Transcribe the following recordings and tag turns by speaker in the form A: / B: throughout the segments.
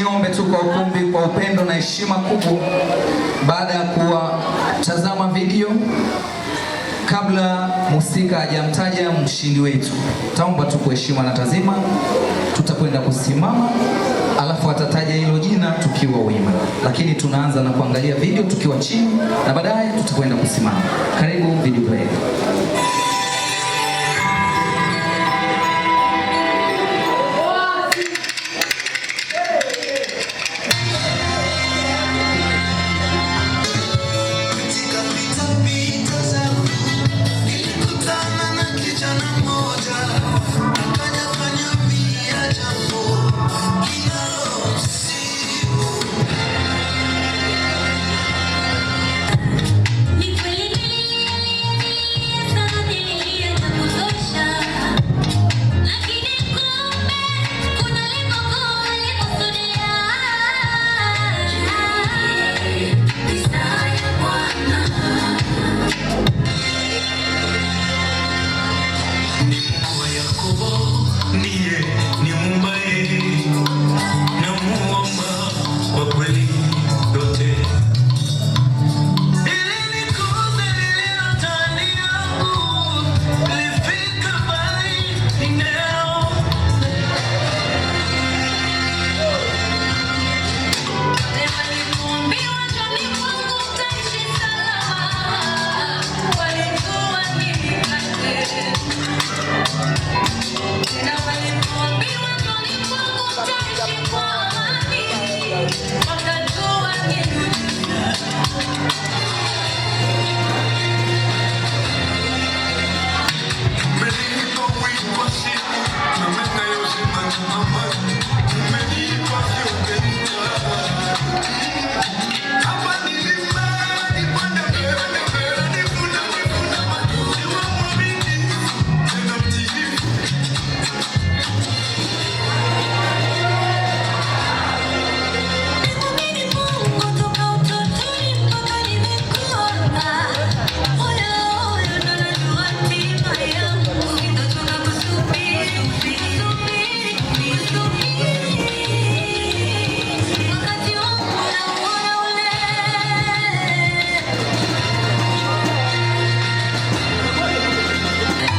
A: Niombe tu kwa ukumbi, kwa upendo na heshima kubwa, baada ya kuwatazama video, kabla mhusika hajamtaja mshindi wetu, taomba tu kwa heshima na tazima, tutakwenda kusimama alafu atataja hilo jina tukiwa wima, lakini tunaanza na kuangalia video tukiwa chini na baadaye tutakwenda kusimama. Karibu video player.
B: Katika pita pita zangu nilikutana na kijana mmoja, akaja kaniambia jambo linalomsibu.
C: Ni kweli nililia, nililia sana, nililia vya kutosha, lakini kumbe kuna lengo kuu alikusudia. Ni saa ya Bwana.
B: Ni Mungu wa Yakobo ndiye nimuombaye, namuomba kwa kweli yote. Ili nikuze lililo ndani yangu, lifike mbali leo.
C: Walipoambiwa njoni kwangu mtaishi salama, walikuwa ni mikate. Tena walipoambiwa njoni kwangu mtaishi kwa amani, wakajua ni miujiza.
B: Umenipa wito wa siku na mema ya uzima na amani. Umenipa vyote. Hapa nilipanda mbele mbele, nivuna nivuna matunda mwaminifu tena mtiifu.
C: Nimwamini Mungu toka utotoni mpaka nimekuwa. Huyo huyo ndo anajua hatima yangu. Sitachoka kusubiri, kusubiri, kusubiri. Wakati wangu nauona ule.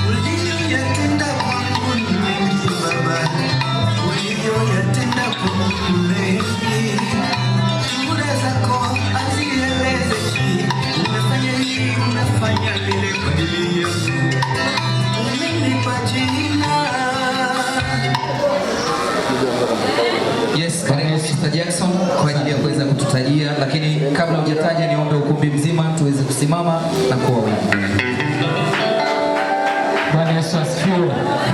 B: Uliyoyatenda kwangu ni mengi Baba, uliyoyatenda kwangu ni mengi. Shuhuda zako hazielezeki. Umefanya hili, umefanya lile kwa ajili yangu. Umenipa jina.
A: Yes, karibu Mr. Jackson kwa ajili ya kuweza kututajia, lakini kabla hujataja, niombe ukumbi mzima tuweze kusimama na kuwa wima.
D: Bwana Yesu asifiwe.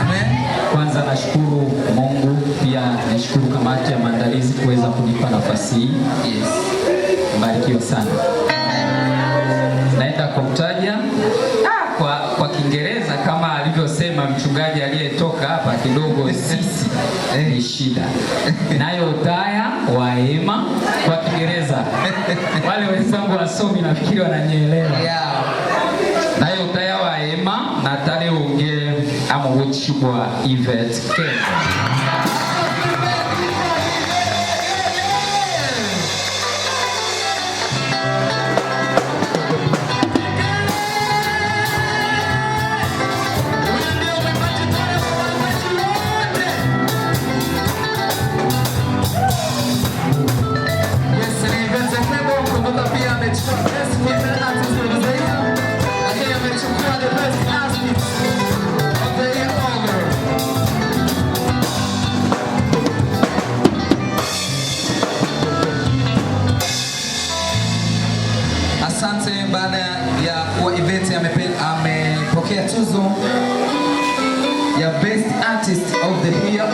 A: Amen.
D: Kwanza nashukuru Mungu, pia nashukuru kamati ya maandalizi kuweza kunipa nafasi hii.
A: Yes.
D: Mbarikiwe sana. Naenda kumtaja kwa Kiingereza kama alivyosema mchungaji aliyetoka hapa kidogo, sisi ni shida nayo taya waema kwa Kiingereza. Wale wenzangu wasomi nafikiri wananielewa. Nayo taya waema natale unge amuwuchibwa Yvette Kembo.
B: Huyu ndio mwimbaji bora wa waimbaji wote.
A: Yes, ni Yvette Kembo. Kumbuka pia amechukua Best Female Artist of the Year, lakini amechukua the Best Artist of the Year overall. Asante. Baada ya kuwa Yvette amepokea tuzo ya Best Artist of the Year